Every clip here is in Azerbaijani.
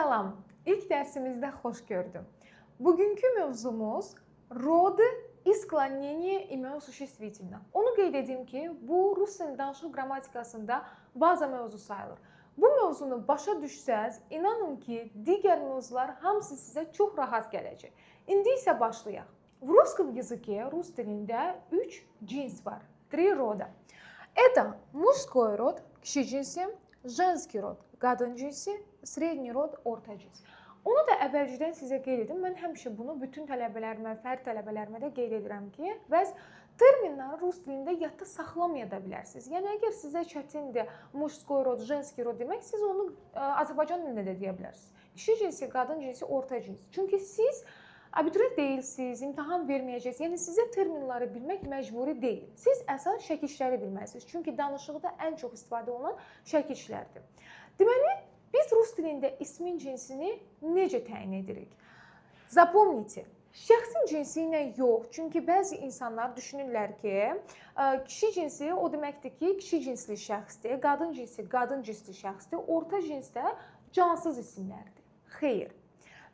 Salam. İlk dərsimizdə xoş gördüm. Bugünkü mövzumuz роды и склонение имен существительных. Onu qeyd edim ki, bu rus dilinin danışıq qrammatikasında baza mövzu sayılır. Bu mövzunu başa düşsəz, inanın ki, digər mövzular hamısı sizə çox rahat gələcək. İndi isə başlayaq. В русском языке, rus dilində 3 cins var. Три рода. Это мужской род, kişi cinsi, женский род, qadın cinsi, средний род, orta cins. Onu da əvvəlcədən sizə qeyd edim. Mən həmişə bunu bütün tələbələrimə, fərd tələbələrimə də qeyd edirəm ki, bəz terminləri rus dilində yadda saxlamaya da bilərsiniz. Yəni əgər sizə çətindir мужской род, женский род demək, siz onu Azərbaycan dilində də deyə bilərsiniz. Kişi cinsi, qadın cinsi, orta cins. Çünki siz abituriyent deyilsiniz, imtahan verməyəcəksiniz. Yəni sizə terminləri bilmək məcburi deyil. Siz əsas şəkilləri bilməlisiniz. Çünki danışıqda ən çox istifadə olunan şəkillərdir. Deməli, biz rus dilində ismin cinsini necə təyin edirik? Запомните, şəxsin cinsi ilə yox, çünki bəzi insanlar düşünürlər ki, kişi cinsi o deməkdir ki, kişi cinsli şəxsdir, qadın cinsi qadın cinsli şəxsdir, orta cinsdə cansız isimlərdir. Xeyr.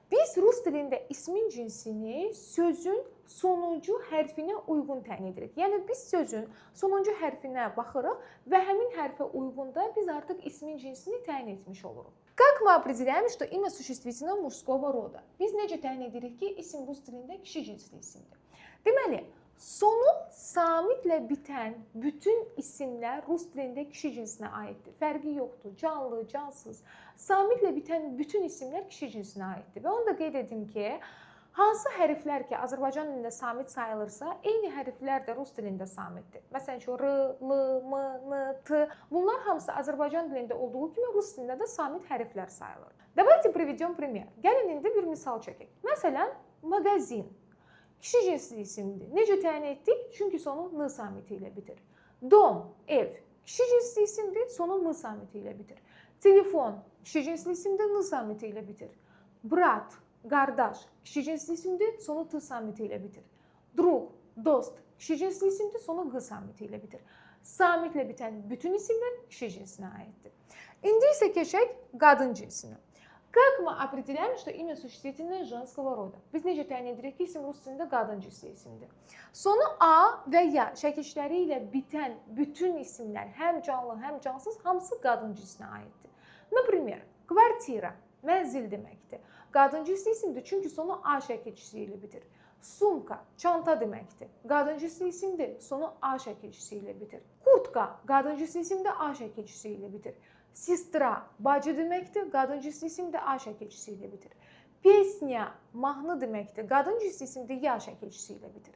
Biz rus dilində ismin cinsini sözün sonuncu hərfinə uyğun təyin edirik. Yəni biz sözün sonuncu hərfinə baxırıq və həmin hərfə uyğun da biz artıq ismin cinsini təyin etmiş oluruq. Как мы определяем, что имя существительное мужского рода? Biz necə təyin edirik ki, isim rus dilində kişi cinsli isimdir? Deməli, sonu samitlə bitən bütün isimlər rus dilində kişi cinsinə aiddir. Fərqi yoxdur. Canlı, cansız. Samitlə bitən bütün isimlər kişi cinsinə aiddir. Və onu da qeyd edim ki, hansı hərflər ki Azərbaycan dilində samit sayılırsa, eyni hərflər də rus dilində samitdir. Məsələn, şu R, L, M, N, T, bunlar hamısı Azərbaycan dilində olduğu kimi rus dilində də samit hərflər sayılır. Давайте приведем пример. Gəlin indi bir misal çəkək. Məsələn, магазин. Kişi cinsli isimdir. Necə təyin etdik? Çünki sonu N samiti ilə bitir. Дом, ev. Kişi cinsli isimdir, sonu M samiti ilə bitir. Телефон, kişi cinsli isimdir, N samiti ilə bitir. Брат, qardaş, kişi cinsli isimdir, sonu T samiti ilə bitir. Друг, dost, kişi cinsli isimdir, sonu G samiti ilə bitir. Samitlə bitən bütün isimlər kişi cinsinə aiddir. İndi isə keçək qadın cinsinə. Как мы определяем, что имя существительное женского рода? Biz necə təyin edirik ki, isim rus dilində qadın cinsli isimdir? Sonu A və ya şəkilləri ilə bitən bütün isimlər, həm canlı, həm cansız, hamısı qadın cinsinə aiddir. Например, квартира, mənzil deməkdir. Qadın cinsli isimdir, çünki sonu A şəkilçisi ilə bitir. Сумка, çanta deməkdir. Qadın cinsli isimdir, sonu A şəkilçisi ilə bitir. Куртка, qadın cinsli isimdir, A şəkilçisi ilə bitir. Сестра, bacı deməkdir, qadın cinsli isimdir, A şəkilçisi ilə bitir. Песня, mahnı deməkdir, qadın cinsli isimdir, ya şəkilçisi ilə bitir.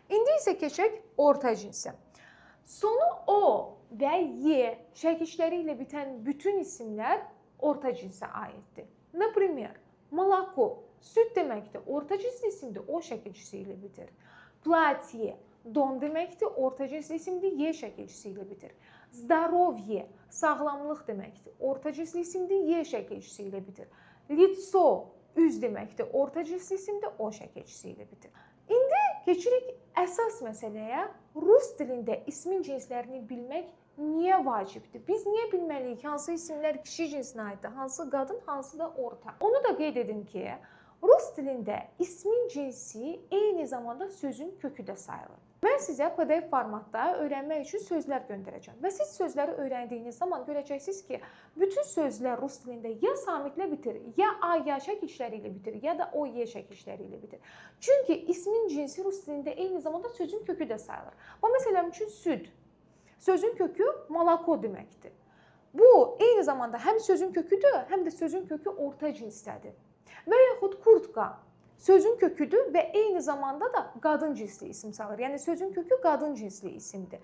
İndi isə keçək orta cinsə. Sonu O və Y şəkilləri ilə bitən bütün isimlər orta cinsə aiddir. Например, молоко, süd deməkdir, orta cinsli isimdir, O şəkilçisi ilə bitir. Платье, don deməkdir, orta cinsli isimdir, Y şəkilçisi ilə bitir. Здоровье, sağlamlıq deməkdir, orta cinsli isimdir, Y şəkilçisi ilə bitir. Лицо, üz deməkdir, orta cinsli isimdir, O şəkilçisi ilə bitir. İndi keçirik əsas məsələyə. Rus dilində ismin cinslərini bilmək niyə vacibdir? Biz niyə bilməliyik hansı isimlər kişi cinsinə aiddir, hansı qadın, hansı da orta? Onu da qeyd edim ki, rus dilində ismin cinsi eyni zamanda sözün kökü də sayılır. Mən sizə PDF formatda öyrənmək üçün sözlər göndərəcəm və siz sözləri öyrəndiyiniz zaman görəcəksiniz ki, bütün sözlər rus dilində ya samitlə bitir, ya A, ya şəkilləri ilə bitir, ya da O, Y şəkilləri ilə bitir. Çünki ismin cinsi rus dilində eyni zamanda sözün kökü də sayılır. Bu məsələn üçün süd. Sözün kökü молоко deməkdir. Bu eyni zamanda həm sözün köküdür, həm də sözün kökü orta cinsdədir. Və yaxud куртка sözün köküdür və eyni zamanda da qadın cinsli isim sayılır. Yəni sözün kökü qadın cinsli isimdir.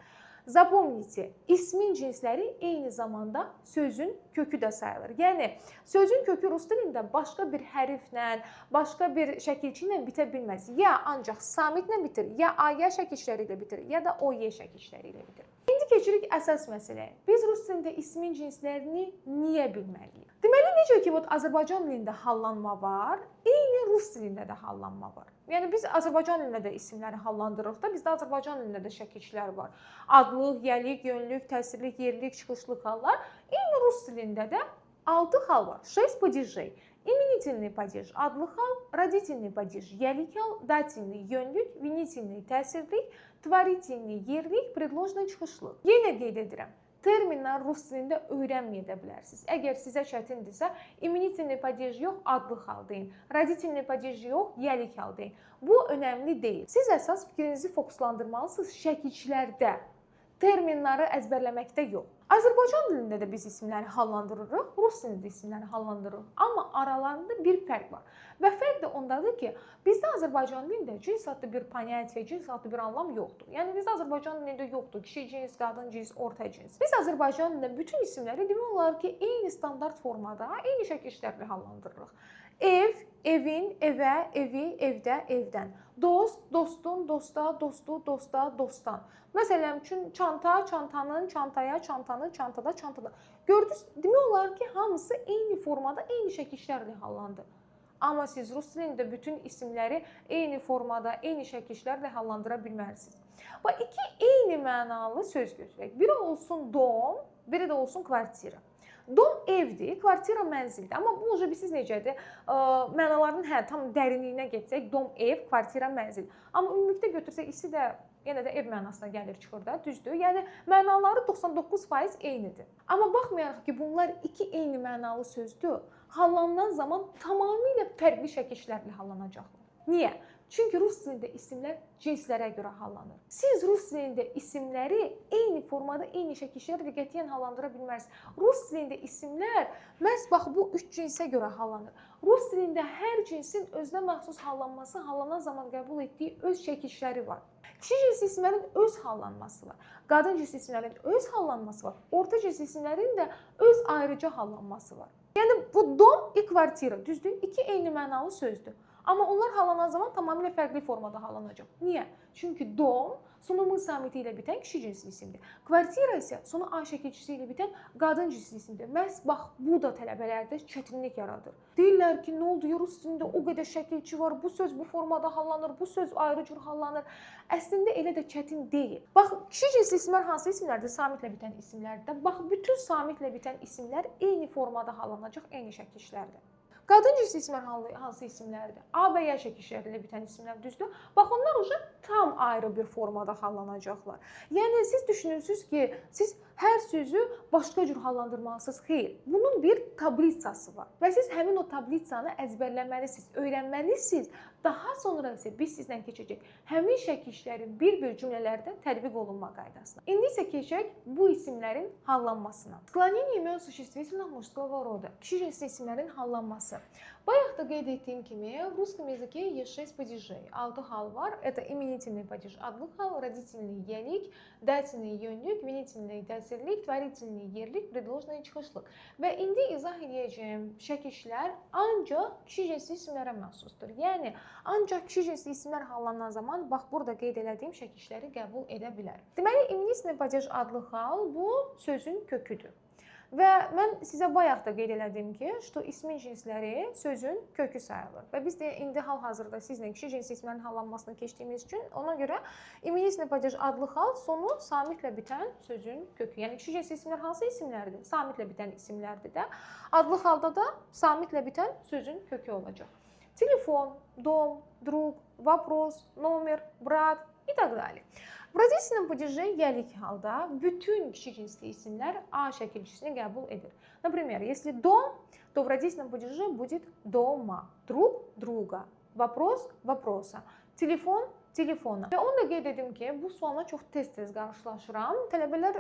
Запомните, ismin cinsləri eyni zamanda sözün kökü də sayılır. Yəni sözün kökü rus dilində başqa bir hərflə, başqa bir şəkilçi ilə bitə bilməz. Ya ancaq samitlə bitir, ya A, ya şəkilləri ilə bitir, ya da O, Y şəkilləri ilə bitir. İndi keçirik əsas məsələyə. Biz rus dilində ismin cinslərini niyə bilməliyik? Deməli, necə ki, вот Azərbaycan dilində hallanma var, eyni rus dilində də hallanma var. Yəni biz Azərbaycan dilində də isimləri hallandırırıq da, bizdə Azərbaycan dilində də şəkilçilər var. Adlıq, yəlik, yönlük, təsirlik, yerlik, çıxışlıq hallar. Eyni rus dilində də 6 hal var. 6 падежей. Именительный падеж, родительный падеж, дательный падеж, именительный падеж, Именительный падеж adlıq hal, родительный падеж yəlik hal, дательный yönlük, винительный təsirlik, творительный yerlik, предложный çıxışlıq. Yenə qeyd edirəm. Terminləri rus dilində öyrənməyə də bilərsiniz. Əgər sizə çətindirsə, именительный падеж yox, adlıq hal deyin. Родительный падеж yox, yəlik hal deyin. Bu önəmli deyil. Siz əsas fikrinizi fokuslandırmalısınız şəkillərdə. Terminləri əzbərləməkdə yox. Azərbaycan dilində də biz isimləri hallandırırıq, rus dilində də isimləri hallandırırıq. Amma aralarında bir fərq var. Və fərq də ondadır ki, bizdə Azərbaycan dilində cins adlı bir понятие, cins adlı bir anlam yoxdur. Yəni bizdə Azərbaycan dilində yoxdur kişi cins, qadın cins, orta cins. Biz Azərbaycan dilində bütün isimləri demək olar ki, eyni standart formada, eyni şəkillərlə hallandırırıq. Ev, evin, evə, evi, evdə, evdən. Dost, dostun, dosta, dostu, dosta, dostdan. Məsələn üçün çanta, çantanın, çantaya, çantanı, çantada, çantada. Gördünüz, demək olar ki, hamısı eyni formada, eyni şəkillərlə hallandı. Amma siz rus dilində bütün isimləri eyni formada, eyni şəkillərlə hallandıra bilməzsiniz. Bax, iki eyni mənalı söz götürək. Biri olsun дом, biri də olsun квартира. Дом evdir, квартира mənzildir. Amma bu уже bilirsiniz necədir? Mənalarının tam dərinliyinə getsək, дом ev, квартира mənzil. Amma ümumilikdə götürsək, ikisi də yenə də ev mənasına gəlir çıxır da, düzdür? Yəni mənaları 99% eynidir. Amma baxmayaraq ki, bunlar iki eyni mənalı sözdür, hallanılan zaman tamamilə fərqli şəkillərlə hallanacaqlar. Niyə? Çünki rus dilində isimlər cinslərə görə hallanır. Siz rus dilində isimləri eyni formada, eyni şəkillərlə qətiyyən hallandıra bilməzsiniz. Rus dilində isimlər məhz bax bu üç cinsə görə hallanır. Rus dilində hər cinsin özünə məxsus hallanması, hallanan zaman qəbul etdiyi öz şəkilləri var. Kişi cinsi isimlərin öz hallanması var. Qadın cinsi isimlərin öz hallanması var. Orta cinsi isimlərin də öz ayrıca hallanması var. Yəni bu дом и квартира, düzdür? İki eyni mənalı sözdür. Amma onlar hallanan zaman tamamilə fərqli formada hallanacaq. Niyə? Çünki дом sonu m samiti ilə bitən kişi cinsi isimdir. Квартира isə sonu a şəkilçisi ilə bitən qadın cinsi isimdir. Məhz bax bu da tələbələrdə çətinlik yaradır. Deyirlər ki, nə oldu? Rus dilində o qədər şəkilçi var. Bu söz bu formada hallanır, bu söz ayrı cür hallanır. Əslində elə də çətin deyil. Bax, kişi cinsi isimlər hansı isimlərdir? Samitlə bitən isimlərdir. Bax, bütün samitlə bitən isimlər eyni formada hallanacaq, eyni şəkillərdə. Qadın cinsi isimlər hansı isimlərdir? A və Y şəkilləri ilə bitən isimlər, düzdür? Bax, onlar уже tam ayrı bir formada hallanacaqlar. Yəni siz düşünürsünüz ki, siz hər sözü başqa cür hallandırmalısınız. Xeyr, bunun bir таблицасы var və siz həmin o таблицанı əzbərləməlisiniz, öyrənməlisiniz. Daha sonra isə biz sizlə keçəcək həmin şəkillərin bir-bir cümlələrdə tətbiq olunma qaydasına. İndi isə keçək bu isimlərin hallanmasına. Склонение имен существительных мужского рода. Kişi cinsli isimlərin hallanması. Bayaq da qeyd etdiyim kimi, в русском языке есть 6 падежей. 6 hal var. Это именительный падеж adlıq hal, родительный yəlik, дательный yönlük, винительный təsirlik, творительный yerlik, предложный çıxışlıq. Və indi izah edəcəyim şəkillər ancaq kişi cinsli isimlərə məxsusdur. Yəni ancaq kişi cinsli isimlər hallanan zaman bax burada qeyd elədiyim şəkilləri qəbul edə bilər. Deməli, именительный падеж adlıq hal bu sözün köküdür. Və mən sizə bayaq da qeyd elədim ki, что ismin cinsləri sözün kökü sayılır. Və biz də indi hal-hazırda sizlə kişi cinsi isimlərin hallanmasını keçdiyimiz üçün ona görə именительный падеж adlıq hal sonu samitlə bitən sözün kökü. Yəni kişi cinsi isimlər hansı isimlərdir? Samitlə bitən isimlərdir də. Adlıq halda da samitlə bitən sözün kökü olacaq. Телефон, дом, друг, вопрос, номер, брат и так далее. В родительном падеже yəlik halda bütün kişi cinsli isimlər A şəkilçisini qəbul edir. Например, если дом, то в родительном падеже будет дома, друг друга, вопрос вопроса, телефон телефона. Və onu da qeyd edim ki, bu sualla çox tez-tez qarşılaşıram. Tələbələr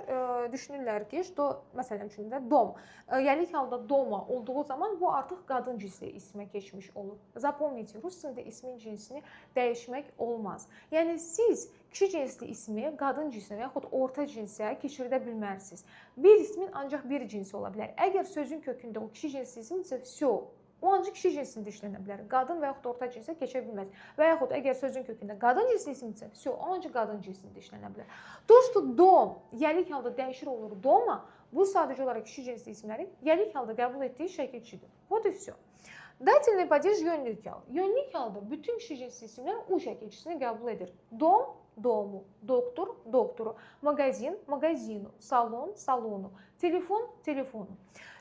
düşünürlər ki, что məsələn üçün də дом, yəlik halda дома olduğu zaman bu artıq qadın cinsli ismə keçmiş olur. Запомните, rus dilində ismin cinsini dəyişmək olmaz. Yəni siz kişi cinsli ismi qadın cinsinə və yaxud orta cinsə keçirdə bilməzsiniz. Bir ismin ancaq bir cinsi ola bilər. Əgər sözün kökündə o kişi cinsli isimdirsə, всё, o ancaq kişi cinsində işlənə bilər. Qadın və yaxud orta cinsə keçə bilməz. Və yaxud əgər sözün kökündə qadın cinsli isimdirsə, всё, o ancaq qadın cinsində işlənə bilər. То, что дом yəlik halda dəyişir olur дома, bu sadəcə olaraq kişi cinsli isimlərin yəlik halda qəbul etdiyi şəkilçidir. Вот и всё. Дательный падеж yönlük hal. Yönlük halda bütün kişi cinsli isimlər u şəkilçisini qəbul edir. Дом дому, доктор доктору, магазин магазину, салон салону, телефон телефону.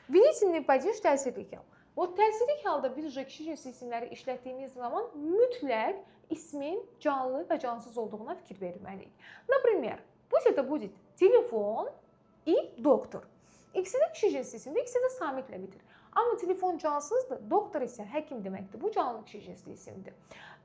Винительный падеж təsirlik hal. O təsirlik halda biz kişi cinsi isimləri işlətdiyimiz zaman mütləq ismin canlı və cansız olduğuna fikir verməliyik. Например, пусть это будет телефон и доктор. İkisi də kişi cinsi isimdir, ikisi də samitlə bitir. Amma telefon cansızdır, doktor isə həkim deməkdir. Bu canlı kişi cinsi isimdir.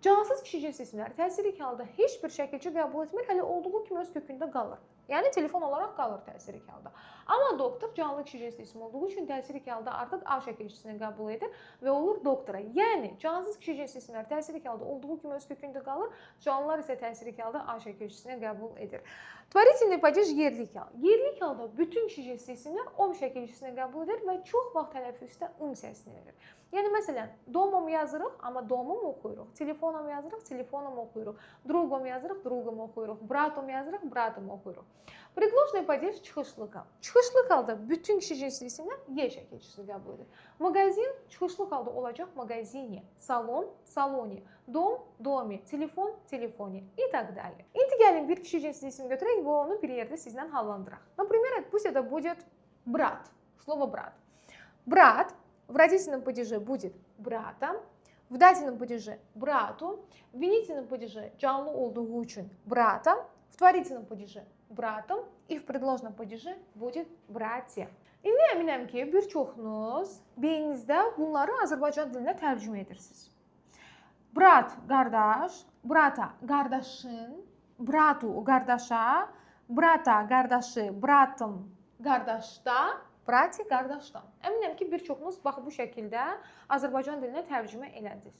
Cansız kişi cinsi isimləri təsirlik halda heç bir şəkilçi qəbul etmir, hələ olduğu kimi öz kökündə qalır. Yəni telefon olaraq qalır təsirlik halda. Amma doktor canlı kişi cinsi isim olduğu üçün təsirlik halda artıq A şəkilçisini qəbul edir və olur doktora. Yəni cansız kişi cinsi isimlər təsirlik halda olduğu kimi öz kökündə qalır, canlılar isə təsirlik halda A şəkilçisini qəbul edir. Творительный падеж yerlik hal. Yerlik halda bütün kişi cinsi isimlər om şəkilçisini qəbul edir və çox vaxt tələffüzdə ım səsini verir. Yəni məsələn, domom yazırıq, amma domum oxuyuruq. Telefonom yazırıq, telefonom oxuyuruq. Другом yazırıq, другом oxuyuruq. Братом yazırıq, братом oxuyuruq. Предложный падеж çıxışlıq hal. Çıxışlıq halda bütün kişi cinsi isimlər Y şəkilçisini qəbul edir. Магазин çıxışlıq halda olacaq магазине, salon, салоне, дом, доме, telefon, телефоне и так далее. İndi gəlin bir kişi cinsi isim götürək və onu bir yerdə sizlə hallandıraq. Например, пусть это будет брат. Слово брат. Брат в родительном падеже будет брата, в дательном падеже брату, в винительном падеже canlı olduğu üçün брата, в творительном падеже братом и в предложном падеже будет братья. İndi əminəm ki, bir çoxunuz beyninizdə bunları Azərbaycan dilinə tərcümə edirsiniz. Брат qardaş, брата qardaşın, брату qardaşa, брата qardaşı, братом qardaşda, братья qardaşdan. Əminəm ki, bir çoxunuz bax bu şəkildə Azərbaycan dilinə tərcümə elədiniz.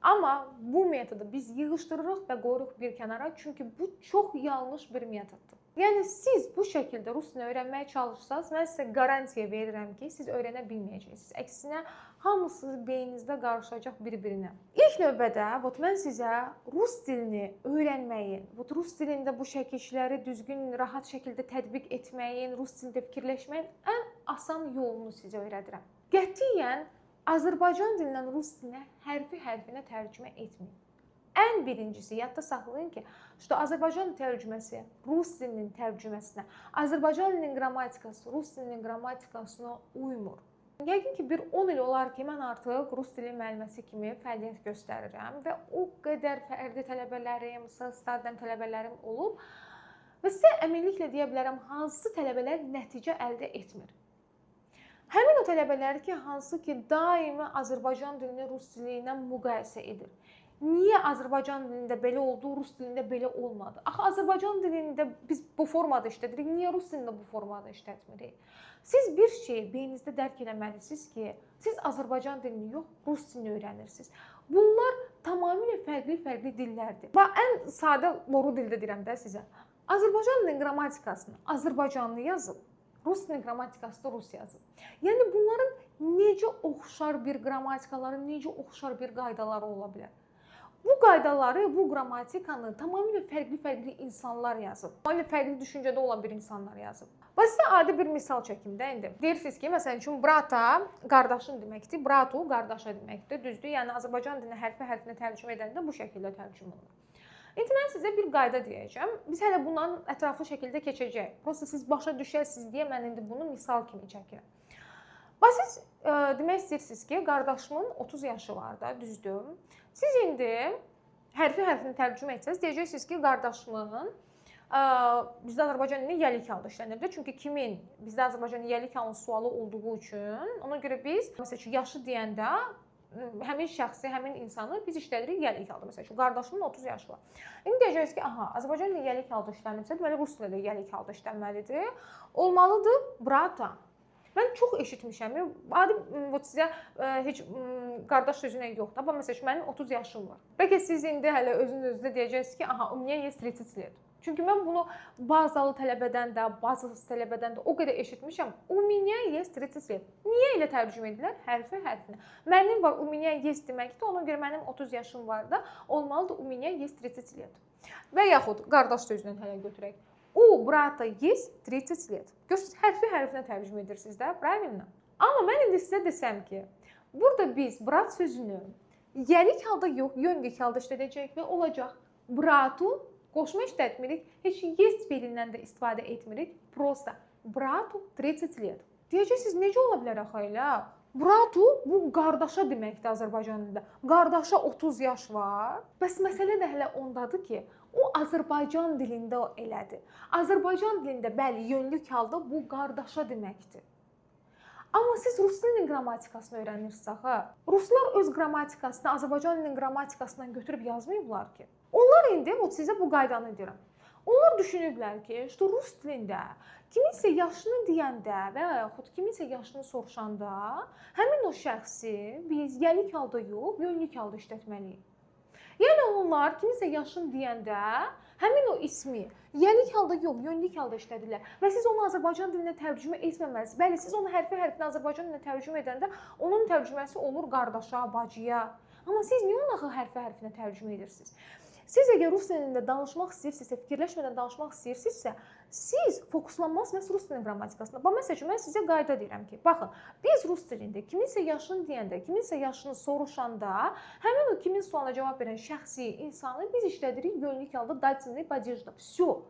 Amma bu metodu biz yığışdırırıq və qoyuruq bir kənara, çünki bu çox yanlış bir metoddur. Yəni siz bu şəkildə rus dilini öyrənməyə çalışsanız, mən sizə garantiya verirəm ki, siz öyrənə bilməyəcəksiniz. Əksinə, hamısı beyninizdə qarışacaq bir-birinə. İlk növbədə, вот mən sizə rus dilini öyrənməyin, вот rus dilində bu şəkilləri düzgün, rahat şəkildə tətbiq etməyin, rus dilində fikirləşməyin ən asan yolunu sizə öyrədirəm. Qətiyyən Azərbaycan dilindən rus dilinə hərfi-hərfinə tərcümə etməyin. Ən birincisi, yadda saxlayın ki, что Azərbaycan tərcüməsi rus dilinin tərcüməsinə, Azərbaycan dilinin qrammatikası rus dilinin qrammatikasına uymur. Yəqin ki, bir 10 il olar ki, mən artıq rus dili müəlliməsi kimi fəaliyyət göstərirəm və o qədər fərdi tələbələrim, stadion tələbələrim olub və sizə əminliklə deyə bilərəm, hansı tələbələr nəticə əldə etmir. Həmin o tələbələr ki, hansı ki, daima Azərbaycan dilini rus dili ilə müqayisə edir. Niyə Azərbaycan dilində belə oldu, rus dilində belə olmadı? Axı Azərbaycan dilində biz bu formada işlədirik, niyə rus dilində bu formada işlətmirik? Siz bir şeyi beyninizdə dərk eləməlisiniz ki, siz Azərbaycan dilini yox, rus dilini öyrənirsiniz. Bunlar tamamilə fərqli-fərqli dillərdir. Bax, ən sadə loru dildə deyirəm də sizə. Azərbaycan dilinin qrammatikasını Azərbaycanlı yazıb, rus dilinin qrammatikasını rus yazıb. Yəni bunların necə oxşar bir qrammatikaları, necə oxşar bir qaydaları ola bilər? Bu qaydaları, bu qrammatikanı tamamilə fərqli-fərqli insanlar yazıb. Tamamilə fərqli düşüncədə olan bir insanlar yazıb. Bax, sizə adi bir misal çəkim də indi. Deyirsiniz ki, məsələn üçün брата qardaşın deməkdir, брату qardaşa deməkdir. Düzdür? Yəni Azərbaycan dilinə hərfi-hərfinə tərcümə edəndə bu şəkildə tərcümə olunur. İndi mən sizə bir qayda deyəcəm. Biz hələ bundan ətraflı şəkildə keçəcəyik. Prosta siz başa düşəsiniz deyə mən indi bunu misal kimi çəkirəm. Bax, siz demək istəyirsiniz ki, qardaşımın 30 yaşı var da, düzdür? Siz indi hərfi-hərfini tərcümə etsəniz, deyəcəksiniz ki, qardaşımın bizdə Azərbaycan dilində yəlik halda işlənir. Çünki kimin bizdə Azərbaycan yəlik halının sualı olduğu üçün, ona görə biz, məsəl üçün, yaşı deyəndə həmin şəxsi, həmin insanı biz işlədirik yəlik halda. Məsəl üçün, qardaşımın 30 yaşı var. İndi deyəcəksiniz ki, aha, Azərbaycan dilində yəlik halda işlənibsə, deməli, rus dilində də yəlik halda işlənməlidir. Olmalıdır брата. Mən çox eşitmişəm. Adi sizə heç qardaş sözü ilə yoxdur. Amma məsəl üçün, mənim 30 yaşım var. Bəlkə siz indi hələ özünüz-özünüzə deyəcəksiniz ki, aha, у меня есть 30 лет. Çünki mən bunu bazalı tələbədən də, bazasız tələbədən də o qədər eşitmişəm. У меня есть 30 лет. Niyə elə tərcümə edirlər? Hərfi hərfinə. Mənim var, у меня есть deməkdir. Ona görə mənim 30 yaşım var da, olmalıdır у меня есть 30 лет. Və yaxud qardaş sözünü hələ götürək. У брата есть 30 лет. Görürsünüz, hərfi hərfinə tərcümə edirsiniz də, правильно? Amma mən indi sizə desəm ki, burada biz брат sözünü yəlik halda yox, yöngək halda işlədəcəyik və olacaq брату qoşma işlətmirik, heç есть feilindən də istifadə etmirik. Prosta брату 30 лет. Deyəcəksiniz, necə ola bilər axı elə? Bratu bu qardaşa deməkdir Azərbaycan dilində. Qardaşa 30 yaş var. Bəs məsələ də hələ ondadır ki, o Azərbaycan dilində elədir. Azərbaycan dilində bəli, yönlük halda bu qardaşa deməkdir. Amma siz rus dilinin qrammatikasını öyrənirsiniz axı. Ruslar öz qrammatikasını Azərbaycan dilinin qrammatikasından götürüb yazmayıblar ki. Onlar indi o sizə bu qaydanı deyirəm. Onlar düşünüblər ki, işte rus dilində kiminsə yaşını deyəndə və yaxud kiminsə yaşını soruşanda həmin o şəxsi biz yəlik halda yox, yönlük halda işlətməliyik. Yəni onlar kiminsə yaşını deyəndə həmin o ismi yəlik halda yox, yönlük halda işlədirlər. Və siz onu Azərbaycan dilinə tərcümə etməməlisiniz. Bəli, siz onu hərfi-hərfinə Azərbaycan dilinə tərcümə edəndə onun tərcüməsi olur qardaşa, bacıya. Amma siz niyə onu axı hərfi-hərfinə tərcümə edirsiniz? Siz əgər rus dilində danışmaq istəyirsinizsə, fikirləşmədən danışmaq istəyirsinizsə, siz fokuslanmalısınız məhz rus dilinin qrammatikasına. Bax, məsəl üçün mən sizə qayda deyirəm ki, baxın, biz rus dilində kiminsə yaşını deyəndə, kiminsə yaşını soruşanda, həmin o kimin sualına cavab verən şəxsi, insanı biz işlədirik yönlük halda дательный падежда. Всё.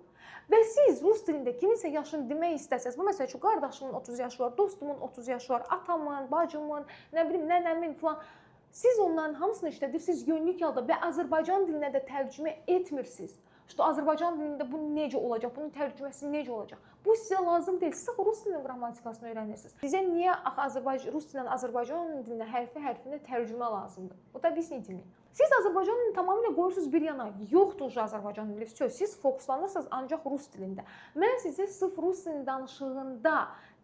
Və siz rus dilində kiminsə yaşını demək istəsəz, bu məsəl üçün qardaşımın 30 yaşı var, dostumun 30 yaşı var, atamın, bacımın, nə bilim, nənəmin filan. Siz onların hamısını işlədirsiniz yönlük halda və Azərbaycan dilinə də tərcümə etmirsiniz. İşte Azərbaycan dilində bu necə olacaq, bunun tərcüməsi necə olacaq? Bu sizə lazım deyil. Siz axı rus dilinin qrammatikasını öyrənirsiniz. Sizə niyə axı Azərbaycan rus dilindən Azərbaycan dilinə hərfi-hərfinə tərcümə lazımdır? O da объясните мне. Siz Azərbaycan dilini tamamilə qoyursunuz bir yana. Yoxdur Azərbaycan dili. Всё, siz fokuslanırsınız ancaq rus dilində. Mən sizə sırf rus dilinin danışığında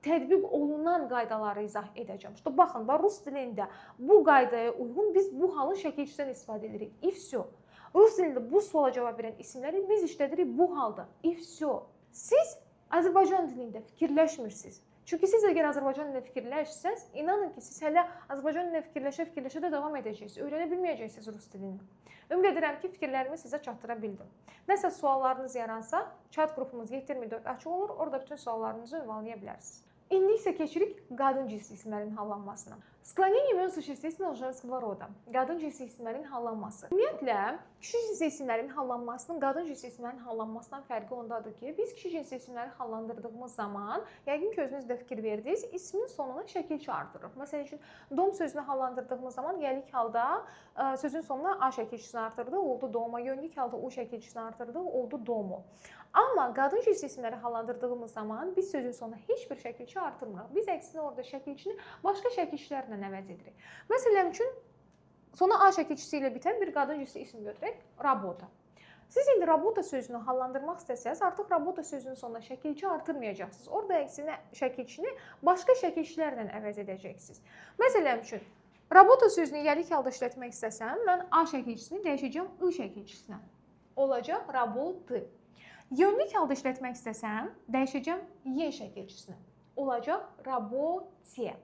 tətbiq olunan qaydaları izah edəcəm. İşte baxın, bax rus dilində bu qaydaya uyğun biz bu halın şəkilçisindən istifadə edirik. И всё. Rus dilində bu suala cavab verən isimləri biz işlədirik bu halda. И всё. Siz Azərbaycan dilində fikirləşmirsiniz. Çünki siz əgər Azərbaycan dilində fikirləşsəniz, inanın ki, siz hələ Azərbaycan dilində fikirləşə-fikirləşə də davam edəcəksiniz. Öyrənə bilməyəcəksiniz rus dilini. Ümid edirəm ki, fikirlərimi sizə çatdıra bildim. Nəsə suallarınız yaransa, chat qrupumuz 724 açıq olur. Orada bütün suallarınızı ünvanlaya bilərsiniz. İndi isə keçirik qadın cinsi isimlərin hallanmasına. Склонение имен существительного женского рода. Qadın cinsi isimlərin hallanması. Ümumiyyətlə, kişi cinsi isimlərin hallanmasının qadın cinsi isimlərin hallanmasından fərqi ondadır ki, biz kişi cinsi isimləri hallandırdığımız zaman, yəqin ki, özünüz də fikir verdiniz, ismin sonuna şəkilçi artırırıq. Məsəl üçün, dom sözünü hallandırdığımız zaman yəlik halda sözün sonuna a şəkilçisini artırdıq, oldu дома, yönlük halda u şəkilçisini artırdıq, oldu дому. Amma qadın cinsi isimləri hallandırdığımız zaman biz sözün sonuna heç bir şəkilçi artırmırıq. Biz əksinə orada şəkilçini başqa şəkilçilərlə əvəz edirik. Məsələn üçün, sona a şəkilçisi ilə bitən bir qadın cinsi isim götürək, работа. Siz indi работа sözünü hallandırmaq istəsəniz, artıq работа sözünün sonuna şəkilçi artırmayacaqsınız. Orada əksinə şəkilçini başqa şəkilçilərlə əvəz edəcəksiniz. Məsələn üçün, работа sözünü yəlik halda işlətmək istəsəm, mən a şəkilçisini dəyişəcəm i şəkilçisinə. Olacaq работы. Yönlük halda işlətmək istəsəm, dəyişəcəm y şəkilçisinə. Olacaq работе.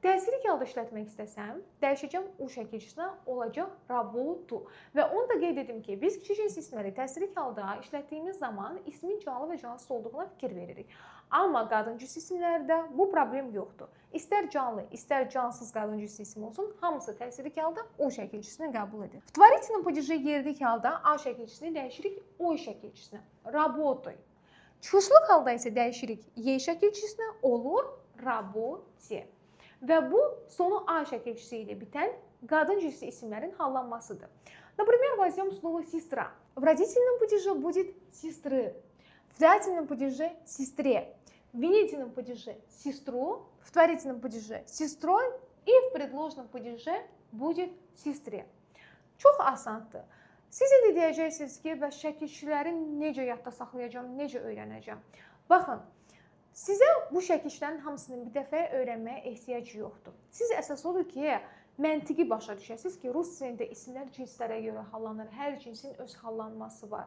Təsirlik halda işlətmək istəsəm, dəyişəcəm u şəkilçisinə, olacaq работу. Və onu da qeyd edim ki, biz kişi cinsi isimləri təsirlik halda işlətdiyimiz zaman ismin canlı və cansız olduğuna fikir veririk. Amma qadın cinsi isimlərdə bu problem yoxdur. İstər canlı, istər cansız qadın cinsi isim olsun, hamısı təsirlik halda u şəkilçisini qəbul edir. В творительном падеже yerlik halda a şəkilçisini dəyişirik oy şəkilçisinə. Работой. Çıxışlıq halda isə dəyişirik y şəkilçisinə, olur работе. Və bu sonu a şəkilçisi ilə bitən qadın cinsi isimlərin hallanmasıdır. Например, возьмем слово сестра. В родительном падеже будет сестры, в дательном падеже сестре, в винительном падеже сестру, в творительном падеже сестрой и в предложном падеже будет сестре. Çox asandır. Siz indi deyəcəksiniz ki, bəs şəkilçiləri necə yadda saxlayacağam, necə öyrənəcəm? Baxın, sizə bu şəkilçilərin hamısını bir dəfə öyrənməyə ehtiyac yoxdur. Siz əsas odur ki, məntiqi başa düşəsiniz ki, rus dilində isimlər cinslərə görə hallanır. Hər cinsin öz hallanması var.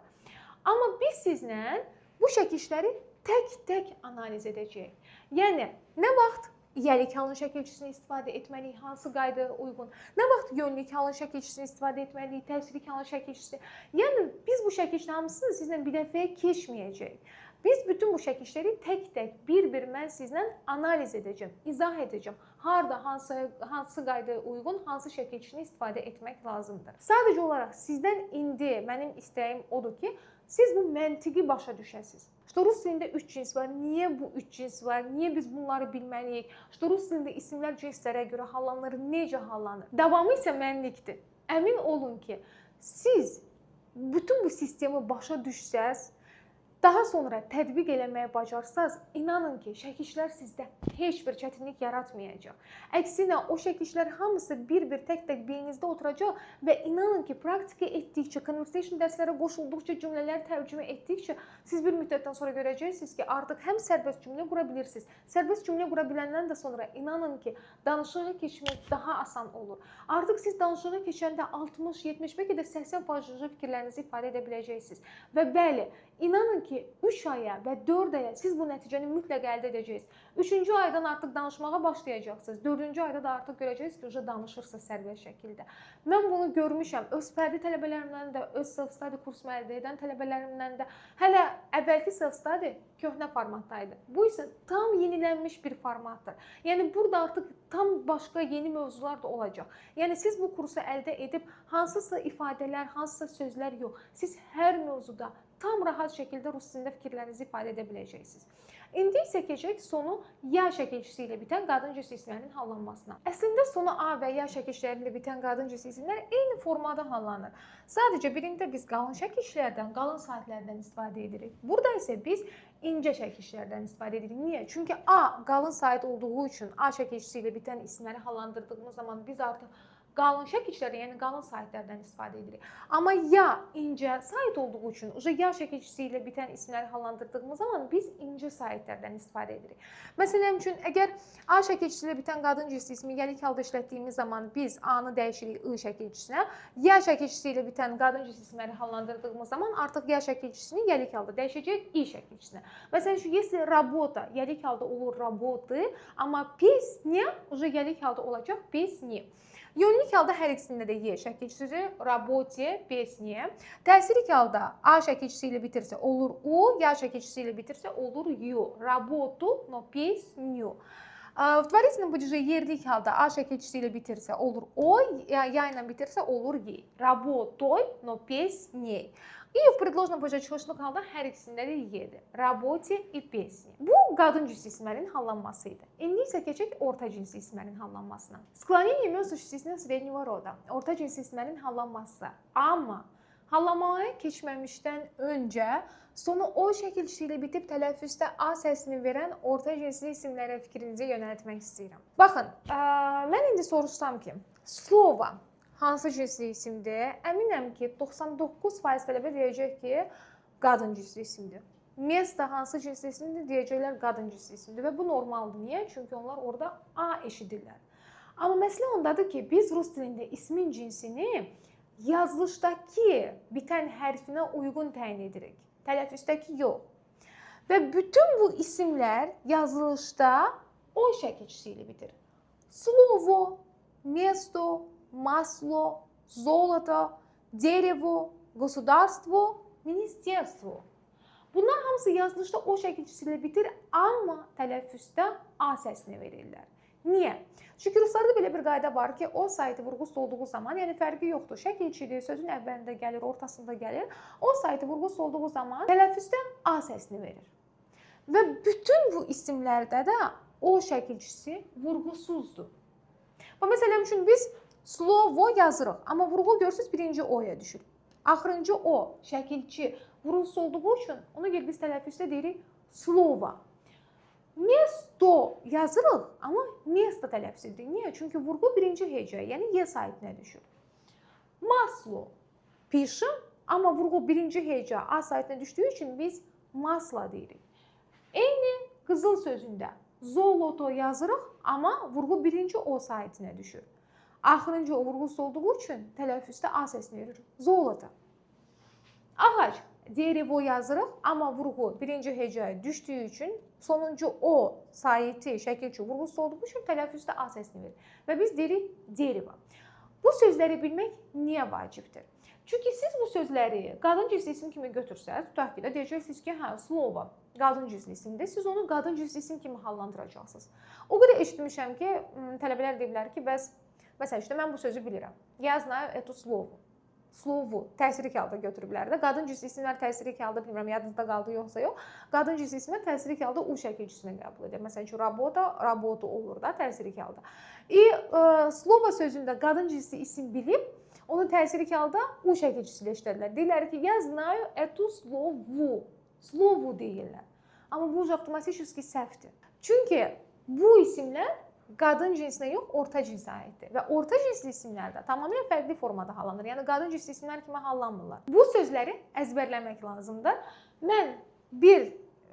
Amma biz sizlə bu şəkilçiləri tək-tək analiz edəcəyik. Yəni, nə vaxt yəlik halın şəkilçisini istifadə etməliyik, hansı qaydaya uyğun, nə vaxt yönlük halın şəkilçisini istifadə etməliyik, təsirlik halın şəkilçisi. Yəni, biz bu şəkilçilərin hamısını sizlə bir dəfəyə keçməyəcəyik. Biz bütün bu şəkilləri tək-tək, bir-bir mən sizlə analiz edəcəm, izah edəcəm. Harda, hansı qaydaya uyğun, hansı şəkilçini istifadə etmək lazımdır. Sadəcə olaraq sizdən indi mənim istəyim odur ki, siz bu məntiqi başa düşəsiniz. Что rus dilində 3 cins var, niyə bu 3 cins var, niyə biz bunları bilməliyik? Что rus dilində isimlər cinslərə görə hallanır, necə hallanır? Davamı isə mənlikdir. Əmin olun ki, siz bütün bu sistemi başa düşsəz, daha sonra tətbiq eləməyi bacarsaz, inanın ki, şəkillər sizdə heç bir çətinlik yaratmayacaq. Əksinə, o şəkillər hamısı bir-bir, tək-tək beyninizdə oturacaq və inanın ki, praktika etdikcə, conversation dərslərə qoşulduqca, cümlələr tərcümə etdikcə siz bir müddətdən sonra görəcəksiniz ki, artıq həm sərbəst cümlə qura bilirsiniz. Sərbəst cümlə qura biləndən də sonra inanın ki, danışığa keçmək daha asan olur. Artıq siz danışığa keçəndə 60, 70, bəlkə də 80% fikirlərinizi ifadə edə biləcəksiniz. Və bəli, inanın ki, 3 aya və 4 aya siz bu nəticəni mütləq əldə edəcəksiniz. 3-cü aydan artıq danışmağa başlayacaqsınız. 4-cü ayda da artıq görəcəksiniz ki, уже danışırsınız sərbəst şəkildə. Mən bunu görmüşəm. Öz fərdi tələbələrimdən də, öz self-study kursumu əldə edən tələbələrimdən də. Hələ əvvəlki self-study köhnə formatdaydı. Bu isə tam yenilənmiş bir formatdır. Yəni burada artıq tam başqa yeni mövzular da olacaq. Yəni siz bu kursu əldə edib hansısa ifadələr, hansısa sözlər yox, siz hər mövzuda tam rahat şəkildə rus dilində fikirlərinizi ifadə edə biləcəksiniz. İndi isə keçək sonu ya şəkilçisi ilə bitən qadın cinsi isimlərinin hallanmasına. Əslində sonu a və ya şəkilçiləri ilə bitən qadın cinsi isimlər eyni formada hallanır. Sadəcə birində biz qalın şəkilçilərdən, qalın saitlərdən istifadə edirik. Burada isə biz incə şəkilçilərdən istifadə edirik. Niyə? Çünki a qalın sait olduğu üçün a şəkilçisi ilə bitən isimləri hallandırdığımız zaman biz artıq qalın şəkilçilərdən, yəni qalın saitlərdən istifadə edirik. Amma ya incə sait olduğu üçün, уже ya şəkilçisi ilə bitən isimləri hallandırdığımız zaman biz incə saitlərdən istifadə edirik. Məsələn üçün, əgər a şəkilçisi ilə bitən qadın cinsi ismi yəlik halda işlətdiyimiz zaman biz a-nı dəyişirik i şəkilçisinə, ya şəkilçisi ilə bitən qadın cinsi isimləri hallandırdığımız zaman artıq ya şəkilçisini yəlik halda dəyişəcəyik i şəkilçisinə. Məsələn üçün, если работа yəlik halda olur работы, amma песня уже yəlik halda olacaq песни. Yönlük halda hər ikisində də y şəkilçisi, работе, песне. Təsirlik halda a şəkilçisi ilə bitirsə olur u, ya şəkilçisi ilə bitirsə olur ю. Работу, но песню. В творительном падеже yerlik halda a şəkilçisi ilə bitirsə olur o, ya ilə bitirsə olur ей. Работой, но песней. И в предложном падеже çıxışlıq halda hər ikisində də y-dir. Работе и песне. Bu qadın cinsi isimlərin hallanması idi. İndi isə keçək orta cinsi isimlərin hallanmasına. Склонение имен существительных среднего рода. Orta cinsi isimlərin hallanması. Amma hallanmaya keçməmişdən öncə sonu o şəkilçisi ilə bitib tələffüzdə a səsini verən orta cinsli isimlərə fikrinizi yönəltmək istəyirəm. Baxın, mən indi soruşsam ki, слово hansı cinsli isimdir? Əminəm ki, 99% tələbə deyəcək ki, qadın cinsli isimdir. Место hansı cinsli isimdir? Deyəcəklər qadın cinsli isimdir və bu normaldır. Niyə? Çünki onlar orada a eşidirlər. Amma məsələ ondadır ki, biz rus dilində ismin cinsini yazılışdakı bitən hərfinə uyğun təyin edirik. Tələffüzdəki yox. Və bütün bu isimlər yazılışda o şəkilçisi ilə bitir. Слово, место, масло, золото, дерево, государство, министерство. Bunlar hamısı yazılışda o şəkilçisi ilə bitir, amma tələffüzdə a səsini verirlər. Niyə? Çünki ruslarda belə bir qayda var ki, o saiti vurğusu olduğu zaman, yəni fərqi yoxdur. Şəkilçidir, sözün əvvəlində gəlir, ortasında gəlir. O saiti vurğusu olduğu zaman tələffüzdə a səsini verir. Və bütün bu isimlərdə də o şəkilçisi vurğusuzdur. Bax, məsələn üçün biz slovo yazırıq, amma vurğu görürsünüz birinci o-ya düşür. Axırıncı o şəkilçi vurğusuz olduğu üçün ona görə biz tələffüzdə deyirik слово. Место yazırıq, amma место tələffüz edirik. Niyə? Çünki vurğu birinci hecaya, yəni y saitinə düşür. Масло пишем, amma vurğu birinci heca a saitinə düşdüyü üçün biz масло deyirik. Eyni qızıl sözündə золото yazırıq, amma vurğu birinci o saitinə düşür. Axırıncı o vurğusuz olduğu üçün tələffüzdə a səsini verir. Золото. Ağac дерево yazırıq, amma vurğu birinci hecaya düşdüyü üçün sonuncu o saiti şəkilçi vurğusuz olduğu üçün tələffüzdə a səsini verir. Və biz deyirik дерево. Bu sözləri bilmək niyə vacibdir? Çünki siz bu sözləri qadın cinsli isim kimi götürsəz, tutaq ki də deyəcəksiniz ki, hə, слово qadın cinsli isimdir. Siz onu qadın cinsli isim kimi hallandıracaqsınız. O qədər eşitmişəm ki, tələbələr deyiblər ki, bəs məsələn, işte mən bu sözü bilirəm. Я знаю эту слово. Слову təsirlik halda götürüblər də. Qadın cinsli isimlər təsirlik halda, bilmirəm yadınızda qaldı yoxsa yox. Qadın cinsli isimlər təsirlik halda u şəkilçisini qəbul edir. Məsələn üçün работа, работу olur da təsirlik halda. И слово sözündə qadın cinsli isim bilib, onu təsirlik halda u şəkilçisi ilə işlədilər. Deyirlər ki, я знаю эту слову. Слову deyirlər. Amma bu avtomatически səhvdir. Çünki bu isimlər qadın cinsinə yox, orta cinsə aiddir. Və orta cinsli isimlər də tamamilə fərqli formada hallanır. Yəni qadın cinsli isimlər kimi hallanmırlar. Bu sözləri əzbərləmək lazımdır. Mən bir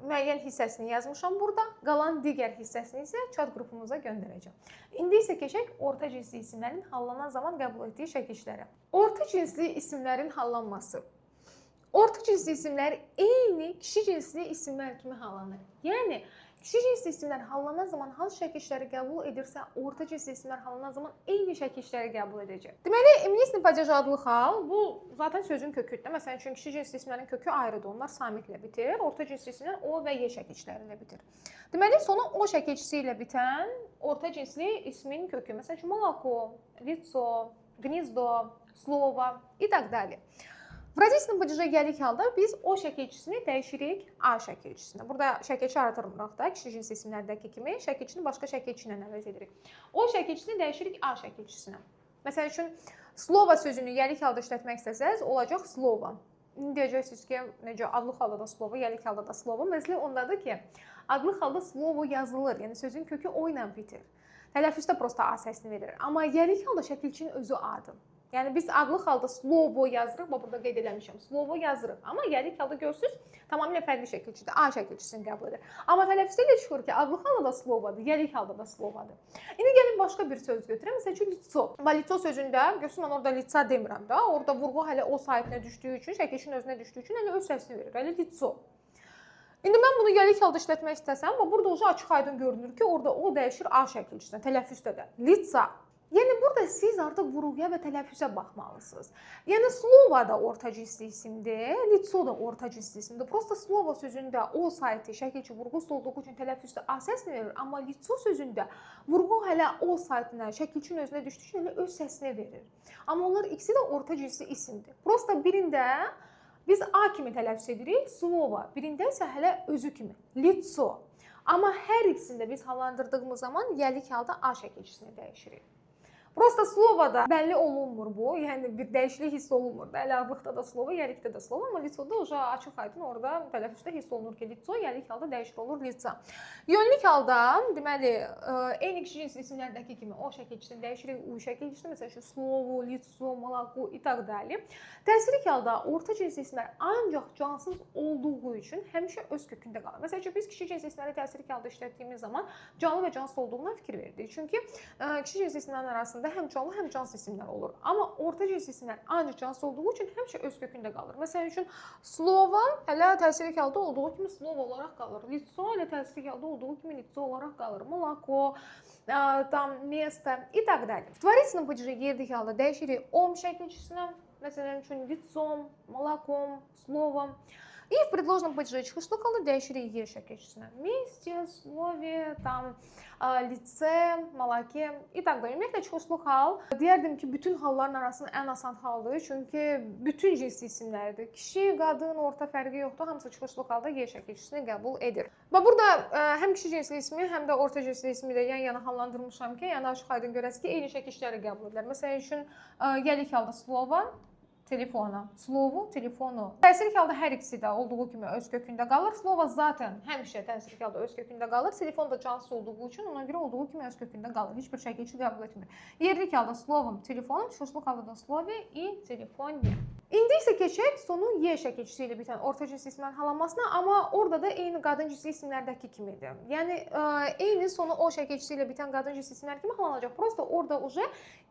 müəyyən hissəsini yazmışam burada, qalan digər hissəsini isə chat qrupumuza göndərəcəm. İndi isə keçək orta cinsli isimlərin hallanan zaman qəbul etdiyi şəkillərə. Orta cinsli isimlərin hallanması. Orta cinsli isimlər eyni kişi cinsli isimlər kimi hallanır. Yəni kişi cinsli isimlər hallanan zaman hansı şəkilləri qəbul edirsə, orta cinsli isimlər hallanan zaman eyni şəkilləri qəbul edəcək. Deməli, именительный падеж adlı hal, bu zaten sözün köküdür. Məsələn üçün kişi cinsli isimlərin kökü ayrıdır. Onlar samitlə bitir. Orta cinsli isimlər o və y şəkilləri ilə bitir. Deməli, sonu o şəkilçisi ilə bitən orta cinsli ismin kökü. Məsələn üçün молоко, лицо, гнездо, слово и так далее. В родительном падеже yerlik halda biz o şəkilçisini dəyişirik A şəkilçisinə. Burada şəkilçi artırmırıq da, kişi cinsli isimlərdəki kimi şəkilçini başqa şəkilçi ilə əvəz edirik. O şəkilçisini dəyişirik A şəkilçisinə. Məsəl üçün, слово sözünü yerlik halda işlətmək istəsəz, olacaq слово. İndi deyəcəksiniz ki, necə adlıq halda da слово, yerlik halda da слово. Məsələ ondadır ki, adlıq halda слово yazılır. Yəni sözün kökü o ilə bitir. Tələffüzdə prosta A səsini verir. Amma yerlik halda şəkilçinin özü A-dır. Yəni biz adlıq halda слово yazırıq, bax burada qeyd eləmişəm. Слово yazırıq. Amma yerlik halda görürsüz, tamamilə fərqli şəkilçidir. A şəkilçisini qəbul edir. Amma tələffüzdə elə çıxır ki, adlıq halda da словоdur, yerlik halda da словоdur. İndi gəlin başqa bir söz götürək. Məsəl üçün лицо. Bax лицо sözündə, görürsüz mən orada лица demirəm də. Orada vurğu hələ o sahibinə düşdüyü üçün, şəkilçinin özünə düşdüyü üçün hələ öz səsini verir. Hələ лицо. İndi mən bunu yerlik halda işlətmək istəsəm, bax burada uca açıq-aydın görünür ki, orada o dəyişir A şəkilçisinə, tələffüzdə də. Лица. Yəni burada siz artıq vurğuya və tələffüzə baxmalısınız. Yəni слово da orta cinsli isimdir, лицо da orta cinsli isimdir. Prosta слово sözündə o saiti şəkilçi vurğusu olduğu üçün tələffüzdə A səsini verir, amma лицо sözündə vurğu hələ o saitinə, şəkilçinin özünə düşdüyü üçün hələ öz səsini verir. Amma onlar ikisi də orta cinsli isimdir. Prosta birində biz A kimi tələffüz edirik, слово, birində isə hələ özü kimi, лицо. Amma hər ikisində biz hallandırdığımız zaman yerlik halda A şəkilçisini dəyişirik. Prosta слово-da bəlli olunmur bu. Yəni bir dəyişiklik hiss olunmur da. Elə adlıqda da слово, yerlikdə də слово, amma лицо-da uca açıq-aydın orada tələffüzdə hiss olunur ki, лицо yerlik halda dəyişir olur лица. Yönlük halda, deməli, eyni kişi cinsli isimlərdəki kimi o şəkilçisini dəyişirik u şəkilçisini, məsəl üçün слово, лицо, молоко и так далее. Təsirlik halda orta cinsli isimlər ancaq cansız olduğu üçün həmişə öz kökündə qalır. Məsəl üçün biz kişi cinsli isimləri təsirlik halda işlətdiyimiz zaman canlı və cansız olduğuna fikir verdik. Çünki kişi cinsli isimlərin arasında həm canlı, həm cansız isimlər olur. Amma orta cinsli isimlər ancaq cansız olduğu üçün həmişə öz kökündə qalır. Məsəl üçün слово hələ təsirlik halda olduğu kimi слово olaraq qalır. Лицо hələ təsirlik halda olduğu kimi лицо olaraq qalır. Молоко, там место и так далее. В творительном падеже yerlik halda dəyişirik ом şəkilçisinə. Məsələn üçün лицом, молоком, словом. И в предложном падеже çıxışlıq halda dəyişirik y şəkilçisinə. Месте, слове, там, лице, молоке и так далее. Ümumiyyətlə çıxışlıq hal deyərdim ki, bütün halların arasında ən asan haldır. Çünki bütün cinsli isimlərdir. Kişi, qadın, orta fərqi yoxdur. Hamısı çıxışlıq halda y şəkilçisini qəbul edir. Və burada həm kişi cinsli ismi, həm də orta cinsli ismi də yan-yana hallandırmışam ki, yəni açıq-aydın görəsiniz ki, eyni şəkilçiləri qəbul edirlər. Məsəl üçün, yerlik halda слово, телефона, слову, телефону. Təsirlik halda hər ikisi də olduğu kimi öz kökündə qalır. Слово zaten həmişə təsirlik halda öz kökündə qalır. Telefon da cansız olduğu üçün ona görə olduğu kimi öz kökündə qalır. Heç bir şəkilçi qəbul etmir. Yerlik halda словом, телефоном, çıxışlıq halda da слове и телефоне. İndi isə keçək sonu y şəkilçisi ilə bitən orta cinsli isimlərin hallanmasına, amma orada da eyni qadın cinsli isimlərdəki kimidir. Yəni eyni sonu o şəkilçisi ilə bitən qadın cinsli isimlər kimi hallanacaq. Prosta orada уже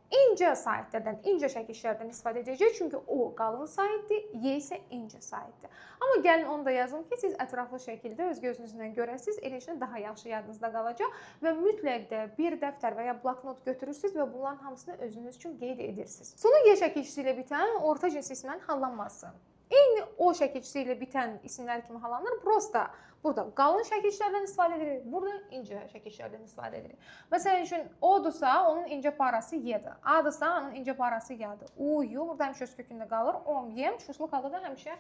İncə saitlərdən, incə çəkişlərdən istifadə edəcəyik. Çünki o qalın saitdir, Y isə incə saitdir. Amma gəlin onu da yazım ki, siz ətraflı şəkildə öz gözünüzlə görəsiniz, elə daha yaxşı yadınızda qalacaq və mütləq də bir dəftər və ya bloknot götürürsüz və bunların hamısını özünüz üçün qeyd edirsiniz. Sonu Y çəkicisi ilə bitən orta cins isminin hallanması. Eyni O çəkicisi ilə bitən isimlər kimi hallanır. Prosta burada qalın çəkicilərdən istifadə edirik, burada incə çəkicilərdən istifadə edirik. Məsəl üçün O-dursa, onun incə parası Y-dir. A-dırsa, onun incə parası Y-dir. U, U burada həmişə öz kökündə qalır. O, Y şuşluq halda da həmişə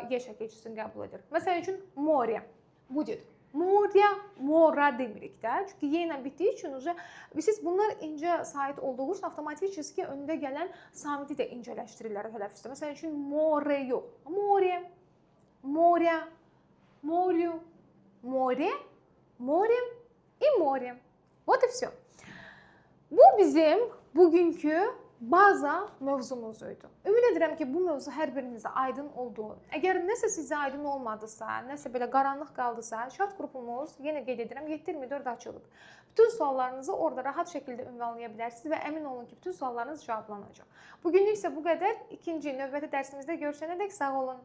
Y çəkicisini qəbul edir. Məsəl üçün море будет. Morya, mora demirik də. Çünki Y ilə bitdiyi üçün уже siz bunlar incə sait olduğu üçün avtomatik öndə gələn samiti də incələşdirirlər tələffüzdə. Məsəl üçün more yox. More, моря, морю, море, морем и море. Вот и все. Bu bizim bugünkü baza mövzumuz idi. Ümid edirəm ki, bu mövzu hər birinizə aydın oldu. Əgər nəsə sizə aydın olmadısa, nəsə belə qaranlıq qaldısa, chat qrupumuz, yenə qeyd edirəm, 7/24 açılıbdır. Bütün suallarınızı orada rahat şəkildə ünvanlaya bilərsiniz və əmin olun ki, bütün suallarınız cavablanacaq. Bugünlük isə bu qədər. İkinci növbəti dərsimizdə görüşənədək sağ olun.